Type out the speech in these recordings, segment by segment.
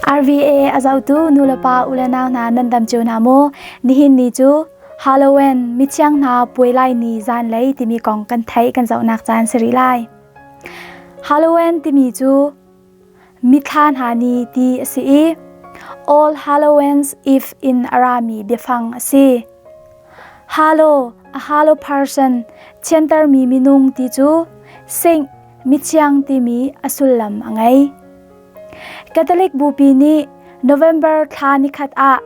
RVA a zohtu nulepa ulenau hna nan dam cio hna maw? Nihin ni cu Halloween mithiang hna puai lai ni zanlei timi kong kan theih kan zohnak caan si rih lai. Halloween timi cu mithla hna ni ti a si i All Halloween's Eve in a rami biafang a si. Hallow, a hallow person, thiantermi minung ti cu saint mithiang timi a sullam a ngei. Catholic Bupi nih November thla nikhat ah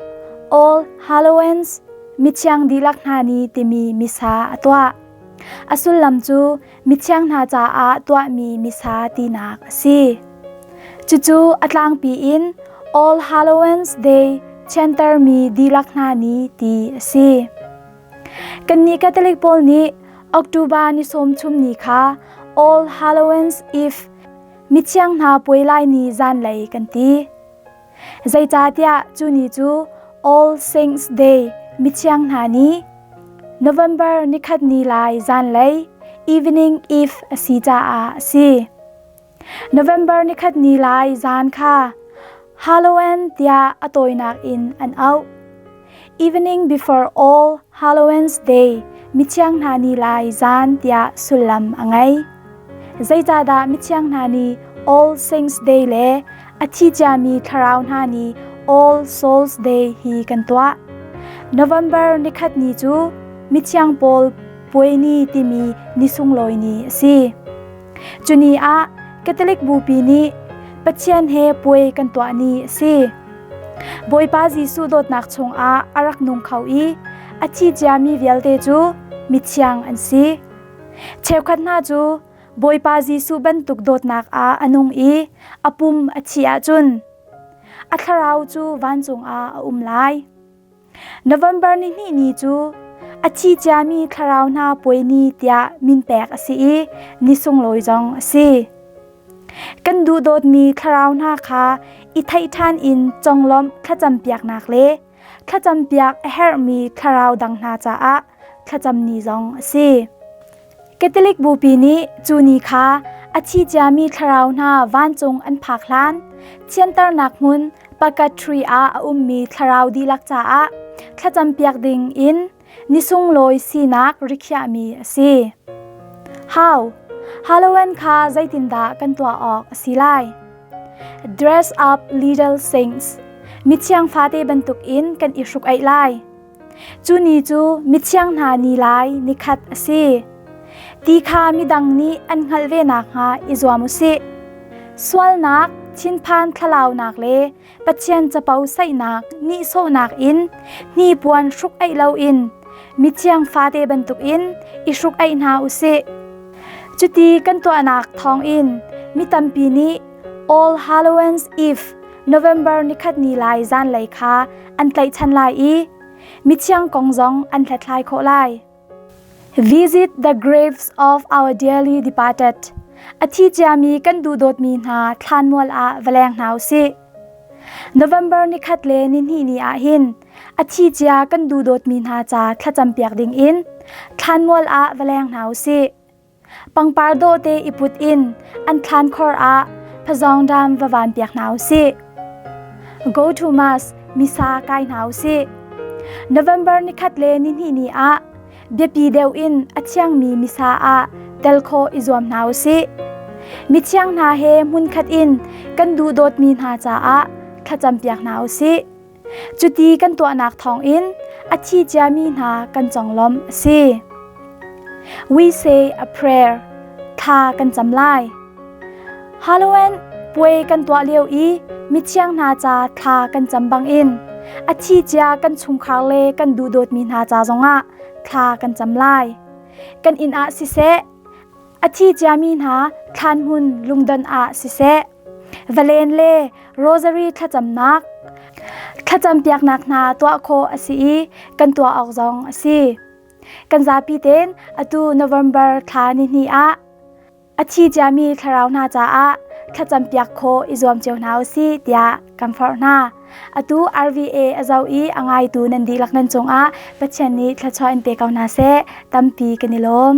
All Halloweens Mithiang dihlak hna ni timi misa a tuah. A sullam cu mithiang hna caah tuahmi misa tinak a si. Cucu a tlangpi in All Halloweens Day thiantermi dihlak hna ni ti a si. Kannih Catholic pawl nih October ni sawm chum ni kha All Halloweens Eve Mithiang hna puai lai ni zanlei kan ti. Zeicahtiah cu ni cu All Saints Day mithiang hna ni November nikhat ni lai zanlei evening eve a si caah a si. November nikhat ni lai zan kha Halloween tiah a tawinak in an auh. Evening before All Halloween's Day mithiang hna ni lai zan tiah sullam a ngei. Zeicahdah mithiang hna nih All Saints Day le a thi ciami thlarau hna nih All Souls Day hi kan tuah? November nikhat ni cu mithiang pawl puai ni timi ni sunglawi ni a si. Cu ni ah Catholic Bupi nih Pathian he puai kan tuah ni a si. Bawipa Jesuh dawtnak chungah a rak nung kho i a thi ciami vialte cu mithiang an si. Cheukhat hna cu Bawipa Jesuh bantuk dawtnak ah a nung i a pum a thih ahcun a thlarau cu vancung ah a um lai. November ni hnih ni cu a thi ciami thlarau hna puai ni tiah min pek a si i ni sunglawi zong a si. Kan duhdawtmi thlarau hna kha i theih ṭhan in conglawmh thlacampiaknak le thlacampiak a herhmi thlarau dang hna caah thlacam ni zong a si. Catholic Bupi nih cu ni kha a thi ciami thlarau hna vancung an phak hlan thianternak hmun purgatory ah a ummi thlarau dihlak caah thlacampiak ding in ni sunglawi sinak rikhiahmi a si. How? Halloween kha zeitindah kan tuah awk a si lai? Dress up little saints. Mithiang fate bantukin kan i hruk-aih lai. Cu ni cu mithiang hna ni lai nikhat a si. Ti kha midang nih an hngalh ve nakhnga i zuam u sih. Sualnak, thinphan thlalaunak le Pathian capo saihnak, nihsawhnak in hnipuan hruk-aih loin mithiang fate bantukin i hruk-aih hna u sih. Cuti kan tuahnak thawngin mi tampi nih All Halloween's Eve November nikhat ni lai zanlei kha an tlaihchan lai i mithiang kong zong an hlathlai khawh lai. Visit the graves of our dearly departed. A thi ciami kan duhdawtmi hna thlanmual ah va leng hna u sih. November nikhat le nihnih ni ah hin a thi cia kan duhdawtmi hna ca thlacampiak ding in thlanmual ah va leng hna u sih. Pangpar dawhte i put in an thlankhor ah phazawngdam va van piak hna u sih. Go to Mass misa kai hna u sih. November nikhat le nihnih ni ah biapi deuh in a thiangmi misa ah tel khawh i zuam hna u sih. Mithiang hna he hmunkhat in kan duhdawtmi hna caah thlacam piak hna u sih. Cuti kan tuahnak thawngin a thi ciami hna kan conglawmh a si. We say a prayer. Thla kan cam lai. Halloween puai kan tuah lio i mithiang hna ca thla kan cam bangin a thi cia kan chungkhar le kan duhdawtmi hna ca zongah thla kan cam lai. Kan inn ah siseh, a thi ciami hna thlan hmun lungdon ah siseh, valen le rosary thlacamnak thlacampiaknak hna tuah khawh a si i kan tuah awk zong a si. Kan zapi tein atu November thla ni hnih ah a thi ciami thlarau hna caah thlacampiak khawh i zuam cio hna u sih tiah kan forh hna. Atu RVA a zoh i a ngaitu nan dihlak nan cungah Pathian nih thluachuah in pe ko hna seh. Tampi kan i lawm.